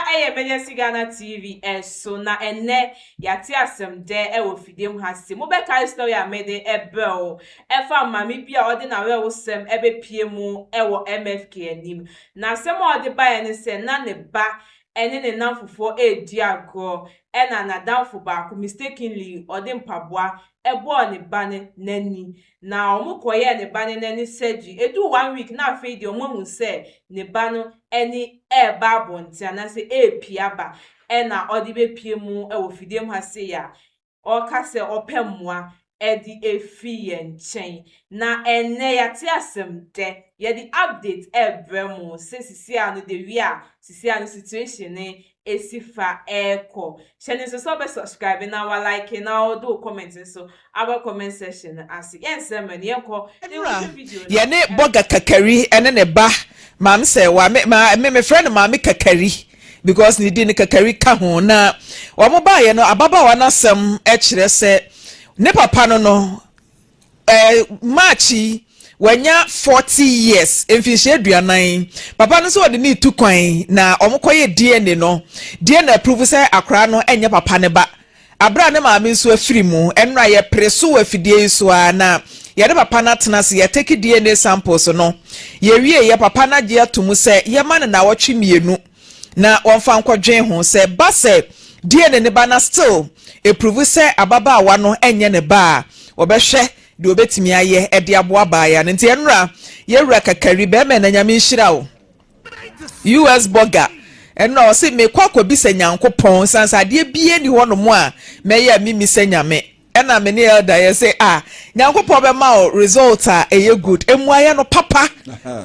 Ɛha yɛ Emergency Ghana TV so na ɛnnɛ yɛate asɛm dɛ wɔ fidie mu ha se mobɛkae story a mede brɛ wo ɛfa maame bi a ɔde n'awerɛhosɛm bɛpue mu wɔ MFK anim. Na asɛm a ɔde baeɛ ne sɛ na ne ba ne ne nnamfofoɔ redi agorɔ ɛna n'adamfo baako mistakenly ɔde mpaboa bɔɔ ne ba no n'ani na wɔkɔyɛɛ ne ba no n'ani surgery. Ɛduu one week na afei deɛ wɔahu sɛ ne ba no ani reba abɔnten anaasɛ ɛrepue aba ɛna ɔde bɛpue mu wɔ fidie mu ha sei a ɔreka sɛ ɔpɛ mmoa de afi yɛn nkyɛn. Na ɛnnɛ yɛate asɛm dɛ, yɛde update ɛrebrɛ mo sɛ sisi a no the way a sisi a no situation no esi fa ɛrekɔ. Hyɛ no nso sɛ wobɛ subscribe na wa like na wode wo comment nso aba comment section no ase. Yɛnsɛ mmerɛ no yɛnkɔ na yɛnkɔhwɛ video no. Yɛne Bɔga Kakari ne ne ba maame sɛ wa me ma me mefrɛ no maame Kakari because ne din no Kakari ka ho na wɔn baeɛ no ababaawa no asɛm kyerɛ sɛ ne papa no no ɛɛ March yi wanya 40 years, mfinhyia 40. Papa no nso wɔde ne tu kwan na wɔn kɔyɛ DNA no, DNA approve sɛ akwaraa no nyɛ papa ne ba abere a ne maame nso afiri mu. Ɛnora yɛpere so wɔ afidie yi so a na yɛde papa no atena ase yɛtake DNA samples no. Yɛwie yɛ papa no agye ato mu sɛ yɛma no nawɔtwe 2 na wɔmfa nkɔdwen ho sɛ ba sɛ DNA ne ba na still approve sɛ ababaawa no nyɛ ne ba a, wɔbɛhwɛ deɛ wɔbɛtumi ayɛ ɛde aboa baaya no. Nti ɛnora yɛwura Kakari bɛrima na Nyame nhyira wo US Burger ɛnora ɔse mekɔ akɔbisa Nyankopɔn sansa adeɛ bie ni hɔnom a mɛyɛ a mimi sɛ Nyame ɛna me ne elder yɛ sɛ a Nyankopɔn bɛma wo result a ɛyɛ good, emu ayɛ no papa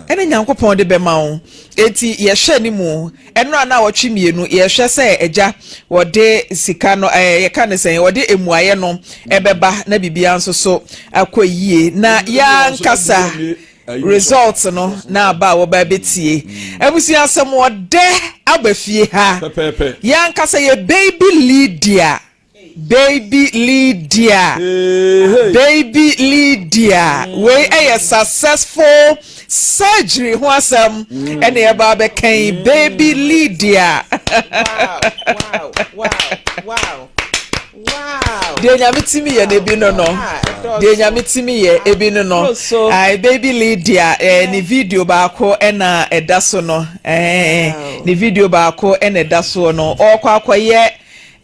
ɛne Nyankopɔn de bɛma wo. Eti yɛhwɛ ne mu ɛnora na wɔtwe 2 yɛhwɛ sɛ agya wɔde sika no yɛka ne sɛn wɔde emu ayɛ no ɛbɛba na biribiara nso so akɔ yie na yɛankasa result no na aba a wɔba bɛtie. Abusua, asɛm wɔdɛ aba fie ha. Yɛankasa yɛ baby Lydia, baby Lydia, baby Lydia wei ɛyɛ successful surgery ho asɛm ɛna yɛba abɛkan baby Lydia. Deɛ Nyame timi yɛ no ebi no, deɛ Nyame timi yɛ ebi no. Ayi, baby Lydia ne video baako ɛna ɛda so no, ne video baako ɛna ɛda soɔ no, ɔrekɔ akɔyɛ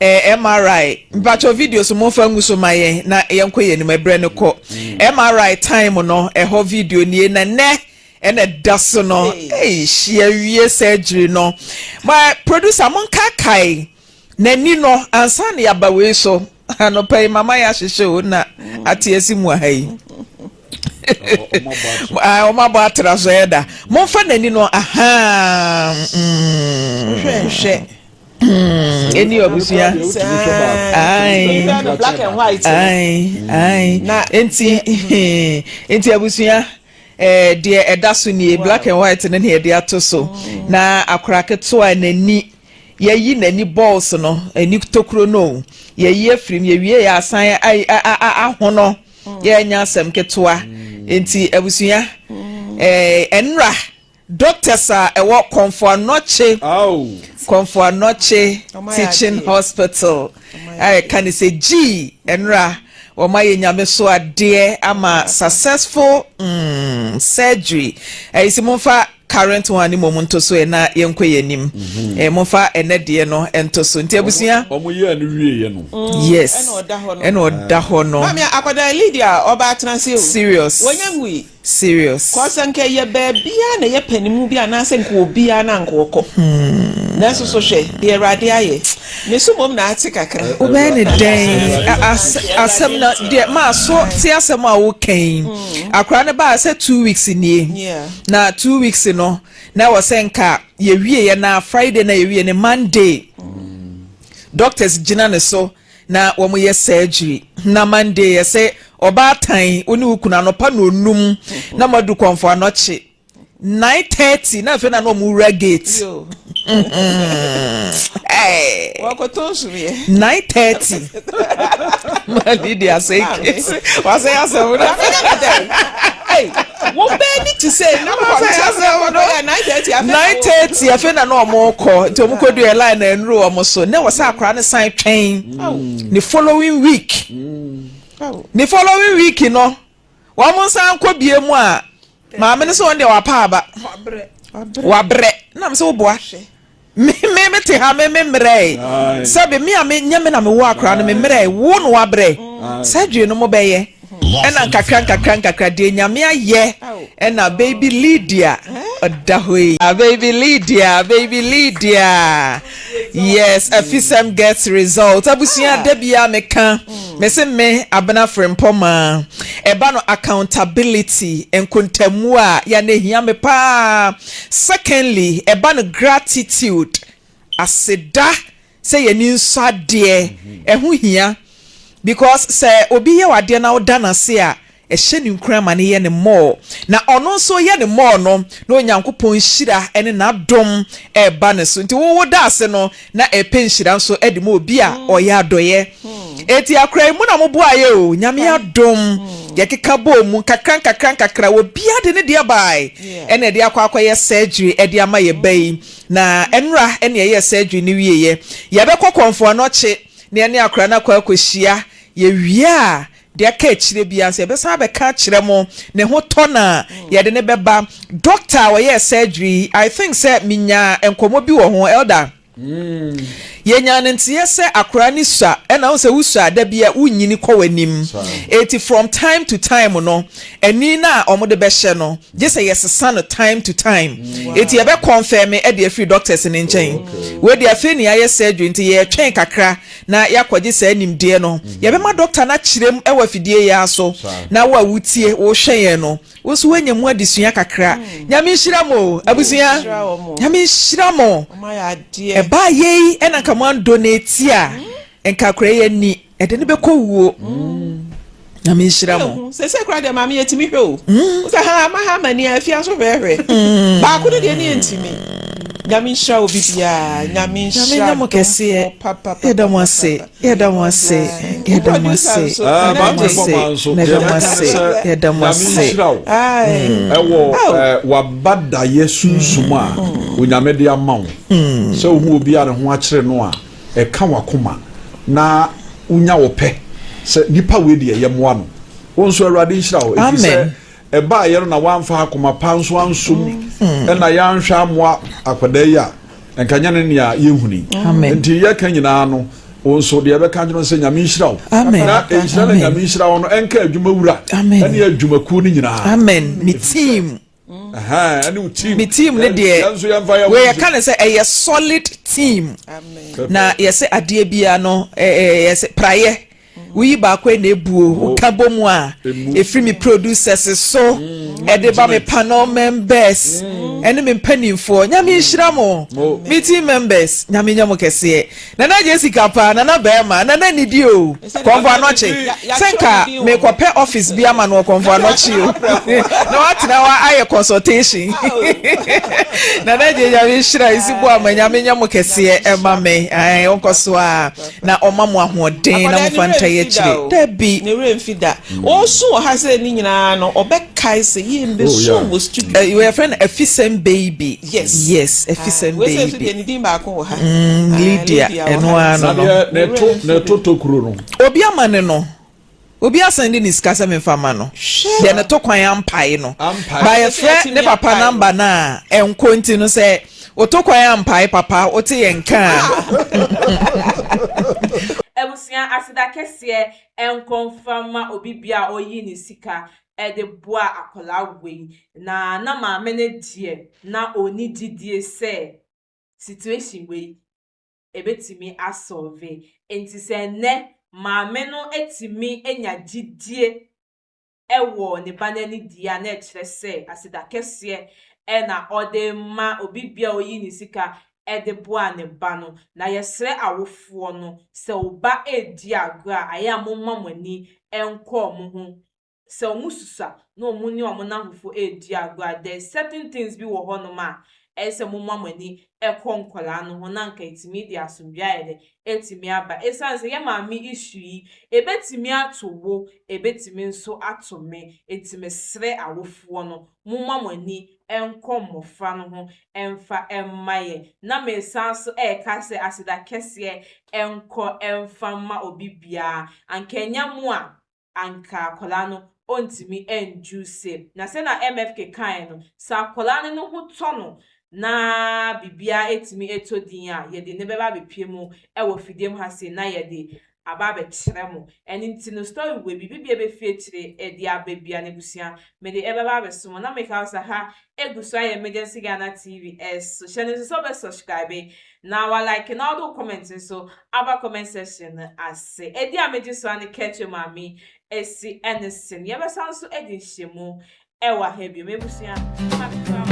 MRI. Mpatwɔ video so momfa ngu so ma yɛn na yɛnkɔ yɛn anim. Ɛbrɛ no kɔ MRI time no, ɛhɔ video nie na nnɛ ɛna ɛda so no. Ɛyi hyia wie surgery no ma producer monkaakae n'ani no ansa na yɛaba wei so. Anɔpa yi mama yɛ ahyehyɛ o na ate asi mu aha yi ɔmo abɔ atra so. Ɛda momfa n'ani no aha. Hwɛ hwɛ. Ɛni abusua. Black and white. Ayi, nti abusua, deɛ ɛda so nie, black and white no na yɛde ato so na akora ketewa n'ani yɛyi n'ani balls no, ani tokuro no yɛyi afirim. Yɛwie yɛ asan ahono yɛnya asɛm ketewa. Nti abusua, ɛnra doctors a ɛwɔ Kɔnfo Anɔkye, Kɔnfo Anɔkye Teaching Hospital a yɛka ne sɛ gyi ɛnra wɔn ayɛ Nyame so adeɛ ama successful surgery. Ɛyi sɛ momfa current one ni mo nto so na yɛnkɔ yɛn anim. Momfa ɛnɛ deɛ no nto so. Nti abusua. Ɔmo yɛ no wie yɛ no. Yes, ɛna ɔda hɔ no. Maame akwadaa Lydia ɔba atena se o. Serious. Wɔnyɛ nwui. Serious. Kɔsɛ nka yɛ baabia na yɛ panimu bi anaasɛ nka obiara na nka ɔkɔ. Nanso so hwɛ deɛ Awurade ayɛ ne so mmom na ate kakra. Wobɛyɛ ne dɛn asɛm na deɛ maa so te asɛm a woka yi, akwaraa no baa sɛ 2 weeks nie na 2 weeks no na wɔ sɛ nka yɛwie yɛ na Friday na yɛwie ne Monday doctors gyina ne so na wɔn yɛ surgery na Monday yɛ sɛ ɔbaatan wo ne wo kunu anɔpa na onum na mo adu Kɔnfɔ Anɔkye 9:30 na afei na wɔn wura gate. Wɔkɔtɔ nsumiɛ. 9:30 mali de asɛ kese wasɛ asɛm na. Hey, wo bɛɛ ni te sɛ na mo sɛ asɛm no 9:30. 9:30 afei na ɔmo kɔ, nti ɔmo kɔ du yɛ line na nnuru ɔmo so na wɔ sɛ akwaraa no san twɛn ne following week. Ne following week no, wɔn nsan kɔ bie mu a, maame no sɛ wɔn deɛ wapa aba, wabrɛ. Nam sɛ woboa me, me te ha, me mmerɛ sɛbi me a me nyɛ me na me wɔ akwaraa no, me mmerɛ wo no wabrɛ. Surgery no mo bɛyɛ ɛna nkakra nkakra nkakra deɛ Nyame ayɛ, ɛna baby Lydia ɔda hɔ yi. Baby Lydia, baby Lydia, yes, Afisɛm gets result. Abusua, da bia meka me se me Abena Frempɔma, ɛba no accountability, nkontamu a yɛn ehia me paa. Secondly, ɛba no gratitude, aseda sɛ yɛn nsɔ adeɛ, ɛho hia because sɛ obi yɛ wadeɛ na ɔda n'ase a, ɛhyɛ ne nkura ma ne yɛ ne mɔɔ, na ɔno nso yɛ ne mɔɔ no na Onyankopɔn nhyira ne n'adom ɛreba ne so. Nti wowo da ase no na ɛpɛ nhyira nso de ma obi a ɔyɛ adɔyɛ. Eti akora yi mu na mo boa yɛ o, Nyame adom, yɛkeka bɔɔ mu nkakra nkakra nkakra, obiara de ne deɛ bae, ɛna ɛde akɔ akɔyɛ surgery ɛde ama yɛ ba yi. Na ɛnura ɛna ɛyɛ surgery ne wie yɛ, yɛbɛkɔ Kɔnfo Anɔkye na ɛne akora no akɔ akɔhyia. Yɛwie a, deɛ aka akyire bia nso yɛbɛsan abɛka akyerɛ mo. Ne ho tɔ na yɛde ne bɛba. Doctor a wɔyɛ surgery, I think sɛ minya nkɔmɔ bi wɔ ho, elder. Yɛnya ne nteɛ sɛ akora ne sua, ɛna wo sɛ wosua da bi a wonyini kɔ w'anim, eti from time to time no, ani na a wɔde bɛhyɛ no gye sɛ yɛsesa no time to time. Eti yɛbɛ confirm ɛde afiri doctors ne nkyɛn. Wei de, afei ne yɛayɛ surgery nti yɛtwɛn kakra na yɛakɔgye saa nimdeɛ no. Yɛbɛma doctor no akyerɛ mu ɛwɔ afidie yi aso, na wo a wotie wohwɛ yɛn no, wo nso woanya mu adesua kakra. Nyame nhyira mo, abusua. Nyame nhyira mo. Ɛbaa yei ɛna nka mo andonate a, nka akora yɛ ni ɛde ne bɛkɔ wuo. Nyame nhyira mo. Sɛsɛ kora deɛ, maame yɛtumi hwɛ o, sɛ ha ma ha ma ni afia nso hwɛhwɛ baako no deɛ ne yɛntumi. Nyame nhyira wo bibiaa, Nyame nhyira. Nyame mo kɛseɛ. Yɛda mo ase, yɛda mo ase, yɛda mo ase, yɛda mo ase, yɛda mo ase, yɛda mo ase. Ɛwɔ wabadayɛ sunsum a Onyame de ama wo sɛ wohu obi a ne ho akyerɛ no a, ɛka wakoma na wonya wo pɛ sɛ nipa wei deɛ yɛmmoa no. Wo nso, Awurade nhyira wo, ɛfiri sɛ ɛbaa yɛ no na woamfa akoma pa nso ansom, ɛna yɛanhwɛ amoa akwadaa yi a, nka nyɛ ne nea yɛhuni. Nti yɛka nyinaa no, wo nso deɛ ɛbɛka nkyerɛ sɛ Nyame nhyira wo, na nhyira na Nyame nhyira wo no ɛnka adwuma wura ɛne adwumakuo no nyinaa. Amen. Me team. Ɛne wo team. Me team ne deɛ, wei yɛka ne sɛ ɛyɛ solid team, na yɛsɛ adeɛ bia no yɛsɛ praeɛ woyi baako na ebuo, woka bɔ mu a efiri. Mi producers so ɛde ba, mi panel members ɛne mi mpanimfoɔ, Nyame nhyira mo. Mi team members, Nyame nya mo kɛseɛ. Nana Jessica paa, Nana bɛrima, Nana nidi o, Kɔnfɔ Anɔkye, sɛ nka mekɔpɛ office bi ama no wɔ Kɔnfɔ Anɔkye o, na watena hɔ ayɛ consultation. Nana gye, Nyame nhyira esi bo ama. Nyame nya mo kɛseɛ ɛma me ɛɛ ɔnkɔ so a na ɔma mo ahoɔden na mofa nta yɛ akyire dabi. Ne werɛ mfi da. Ɔsu wɔ ha sɛ ne nyinaa no ɔbɛkae sɛ yie mbɛsu wɔ studio. Wɔyɛfrɛ no Afisɛm baby. Yes. Yes, Afisɛm baby. Wei sɛ ne din baako wɔ ha. Lydia, ɛno ara no. Na ɛto tokuro no. Obi ama ne no, obi asan de ne sika sɛ memfa ma no deɛ ne to kwan ampae no ba. Yɛfrɛ ne papa number no a ɛnkɔ, nti no sɛ woto kwan ampae, papa, wote yɛn ka. Abusua, aseda kɛseɛ nkɔmfama obi bia a ɔyi ne sika ɛde boa akwadaa wei. Na maame no deɛ, na ɔni gyidie sɛ situation wei ebetumi asolve, nti sɛ nnɛ maame no etumi anya gyidie ɛwɔ ne ba n'ani die a, na ɛkyerɛ sɛ aseda kɛseɛ ɛna ɔde ma obi bia oyi ne sika ɛde boa ne ba no. Na yɛsrɛ awofoɔ no sɛ wo ba edi agorɔ a, ayɛ a momma mo ani nkɔ ɔmo ho sɛ ɔmo susua na ɔmo ne ɔmo namfo edi agorɔ a, there certain things bi wɔ hɔnom a Ɛyɛ sɛ momma mo ani kɔ nkwadaa no ho na anka ɛtumi de asomdwoeɛ ayɛ dɛ atumi aba. Ɛsiane sɛ yɛn maame issue yi, ɛbɛtumi ato wo, ɛbɛtumi nso ato me. Enti mesrɛ awofoɔ no, momma mo ani nkɔ mmɔfra no ho mfa mma yɛn. Na mesan nso reka sɛ aseda kɛseɛ nkɔ mfa mma obi biara. Anka ɛnyɛ mo a, anka akwadaa no ɔntumi njuice. Na sɛnea MFK kaeɛ no, sɛ akwadaa no ne ho tɔ no na biribiara tumi tɔ din a, yɛde no bɛba abɛpue mu wɔ fidie mu ha sei na yɛde aba abɛkyerɛ mo. Ɛno nti no story wei biribi biara bɛfiri akyire de aba biara no abusua mede ɛbɛba abɛso mo. Na meka wo sɛ ha egu so ayɛ Emergency Ghana TV so. Hyɛ no nso sɛ wobɛ subscribe na wa like na wode wo comment nso aba comment section no ase. Edi a megye so ara ne Kɛkyɛ Maame Esi ɛne Sen. Yɛbɛsan nso adi nhyiamu ɛwɔ ha bio. M'abusua, ma me.